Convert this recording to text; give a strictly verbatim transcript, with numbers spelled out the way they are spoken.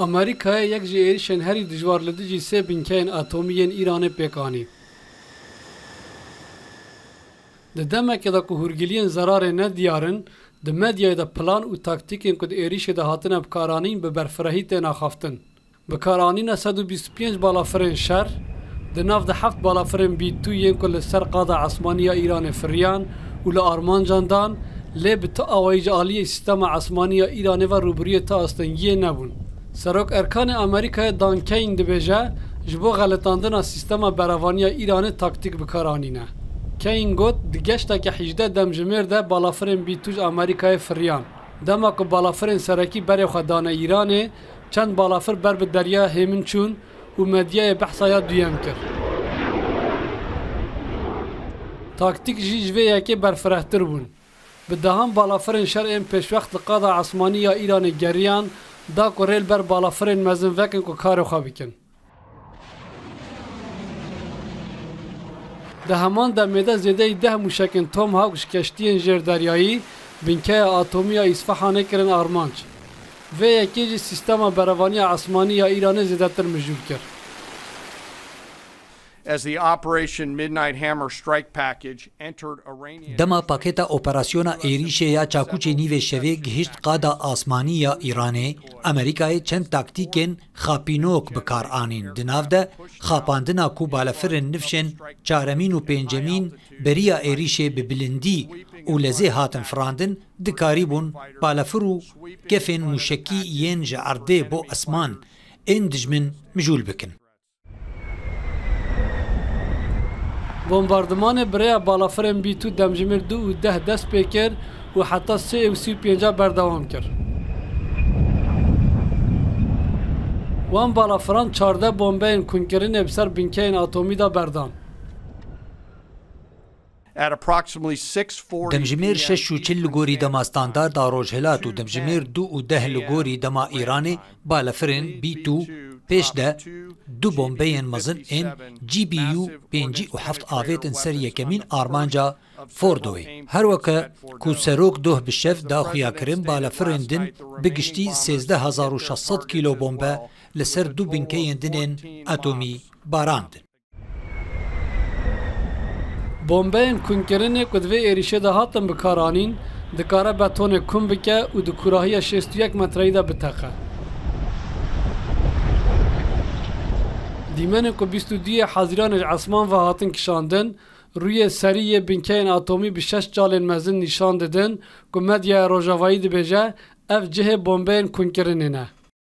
Amerîkayê yek ji êrîşên herî dijwar li dijî sê binkeyên atomî yên Îranê pêk anî. Di demekê de ku hûrgiliyên zerarê nediyar in, di medyayê de plan û taktîkên ku di êrîşê de hatine bikaranîn bi berfirehî tên axaftin. Bikaranîna sed û bîst û pênc balafirên şer, di nav de heft balafirên B two yên ku li ser qada esmanî ya Îranê firiyan û li armancan dan, lê bi ti awayî ji aliyê sîstema esmanî ya Îranê ve rûbirûyê ti astengiyê nebûn. Serok Erkanê Amerîkayê Dan Cain dibêje, ji bo xeletandina sîstema berevaniya Îranê taktîk bikar anîne. Cain got, di geşteke hejdeh demjimêr de balafirên B two ji Amerîkayê firiyan. Dema ku balafirên serekî berê xwe dane Îranê, çend balafir ber bi derya hêmin çûn û medyayê behsa ya duyem kir. Taktîk jî ji vê yekê berfirehtir bûn. Bi dehan balafirên şer ên pêşwext li qada esmanî ya Îranê geriyan, da ku rê li ber balafirên mezin vekin ku karê xwe bikin. Di heman demê de zêdeyî deh mûşekên Tomahawk ji keştiyên jêrderyayî binkeya atomî ya Îsfahanê kirin armanc. Vê yekê jî sîstema berevaniya esmanî ya Îranê zêdetir mijûl kir. As the Operation Midnight Hammer strike package entered Iranian Dema pakêta operasyona êrîşê ya çakûçê nîvê şevê gihişt qada asmanî ya Îranê, Amerîkayê çend taktîkên xapînok bi kar anîn. Di nav de xapandina ku balafirên nifşên çaremîn û pêncemîn beriya êrîşê bi bilindî û lezê hatin firandin, dikarîbûn balafir û gefên mûşekî yên ji erdê bo esman ên dijmin mijûl bikin. Bombardimanê bi rêya balafirên B two demjimêr du û deh dest pê kir û heta sê û sî û pênc berdewam kir. Wan balafiran çardeh bombeyên kunkirinê bi ser binkeyên atomî de berdan. At approximately six forty Demjimêr şeş û çil li gorî dema standarda Rojhilat û demjimêr du û deh li gorî dema Îranê balafirên B two pêş de du bombeyên mezin ên G B U pêncî û heft avêtin ser yekemîn armanca Fordoyê. Her weke ku serok doh bi şev da xuyakirin, balafirên din bi giştî sêzdeh hezar û şeş sed kîlo bombe li ser du binkeyên din ên atomî barandin. Bombeyên kunkirinê ku di vê êrîşê de hatin bikaranîn, dikare betonê kun bike û di kûrahiya şêst û yek metreyî de biteqe. Dîmenên ku bîst û duyê Hezîranê ji esman ve hatin kişandin, rûyê serî yê binkeyên atomî bi şeş çalên mezin nîşan didin ku medyaya rojavayî dibêje, ev cihê bombeyên kunkirinê ne.